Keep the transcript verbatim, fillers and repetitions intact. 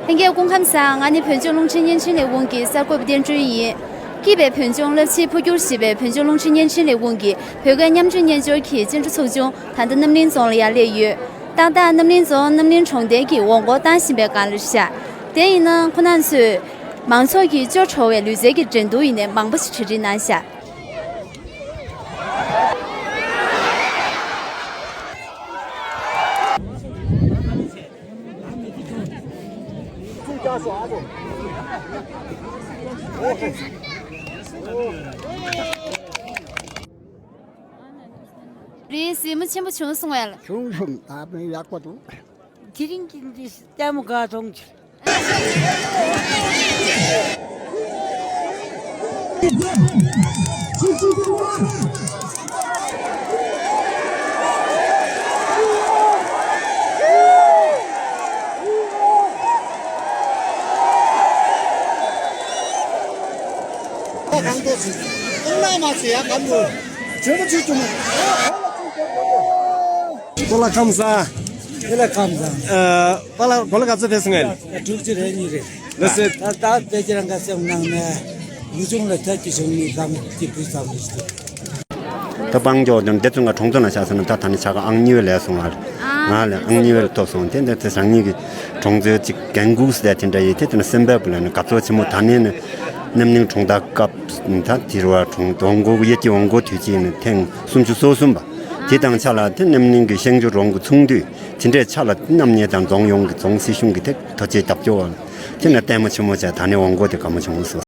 ལྷན་རྒྱས་སྐུ་ཁམས་བཟང་། ང་ནི་བོད་ལྗོངས་རླུང་འཕྲིན་བརྙན་འཕྲིན་ལས་ཁུངས་ཀྱི་གསར་འགོད་པ་བསྟན་སྒྲོན་ཡིན། སྐྱིད་པའི་བོད་ལྗོངས་རླབས་ཆེའི་འཕོ་འགྱུར་ཞེས་པའི་བོད་ལྗོངས་རླུང་འཕྲིན་བརྙན་འཕྲིན་ལས་ཁུངས་ཀྱི་བོད་སྐད་མཉམ་སྤྱོད་སྨྱན་སྦྱོར་གྱི་སྤྱི་འགྲོ་ཚོགས་ཆུང་ད་ལྟ་རྣམ་གླིང་རྫོང་ལ་ཡར་སླེབས་ཡོད། ཏག་ཏག་རྣམ་གླིང་རྫོང་རྣམ་གླིང་གྲོང་རྡལ་གྱི་འོང་སྐོར་བཏང་བཞིན་པའི་སྒང་ལ་བཞག་དེ་ཡིན་ན་ཁོ་རང་ཚོས་མང་ཚོགས་ཀྱི་སྐྱོ་བྲོ་བའི་ལུས་རྩལ་གྱི་འགྲན་བསྡུར་ཡིན་ནའི་མང་པོ་ཞིག་གྲ་སྒྲིག་གནང་ཤག་རེད། གཟིགས་མོ་ཆེན་པོ་བྱུང་སོང་བས། བྱུང་སོང་། ད་མི་ཡག་པོ་འདུག་དེ་རིང་གི་འདི་ལྟད་མོ་དགའ་ཐོང་ཆེ། གང་ཐོག་ཚུད། ཨང་ན་མ་ཚུད་ཡ་གམ་ལོ། བྱོན་པ་ཚུད་བྱུང་མ། པ་ལགས་ཁམས་བཟང་། དེ་ལ་ཁམས་བཟང་། ཨ། པ་ལགས་གོ་ལ་ག་ཚོད་ཕེབས་སོང་ངས། དྲུག་ཅུ་རེ་གཉིས་རེད། ལགས་སོ། ད་ད་དཔེ་ཁྱེད་རང་ག་སེམས་ནང་ནས་ལུས་སྦྱོང་ལ་ཐད་ཀྱི་བྱུང་ནས་ལམ་གྱི་བུ་ཚང་མ་ཞིག་ད་སྤང་རྒྱོག་དང་འདི་ཚོ་ང་གྲོང་ཚོ་ནང་ཆགས་སོང་ན་ད་ད་ནི་ཆ་ག་ཨང་གཉིས་པ་ལས་སོང་ང་། ང་ལ་ཨང་གཉིས་པ་ལ་ཐོབ་སོང་། དེ་འདྲ་དེ་རང་ཉིད་ཀྱི་གྲོང་ཚོའི་ཅིག་འགན་འགུགས་ཟེར་དེ་འདྲ་ཡིན། དེ་དེ་ནི་སེམས་པ་བུ་ལ་ནི་དགའ་ཚོར་ཆེན་མོ། ད་ནས་ནི་རྣམ་གླིང་གྲོང་རྡལ་སྐབས་ད་དེ་རུ་བ་གྲོང་འོང་སྒོ་གཡས་ཀྱི་འོང་སྒོ་དུས་ཅིག་ནི་ཐེངས་སུམ་ཅུ་སོ་གསུམ་པ། དེ་དང་ཆ་ལ་དེ་རྣམ་གླིང་གི་ཤན་ཆུ་རོང་གི་ཚོང་འདུས་དེ་འདྲའི་ཆ་ལ་རྣམ་གཉིས་དང་རྫོང་ཡོངས་ཀྱི་རྫོང་སྲིད་གཞུང་གི་ཐད་ཐོ་ཆེ་རྒྱབ་སྐྱོར་བ་ལ་དེ་ནི་ལྟད་མོ་ཆེན་མོ་བྱས། ད་ནས་འོང་སྒོ་དེ་དགའ་མོ་བྱུང་སོང་།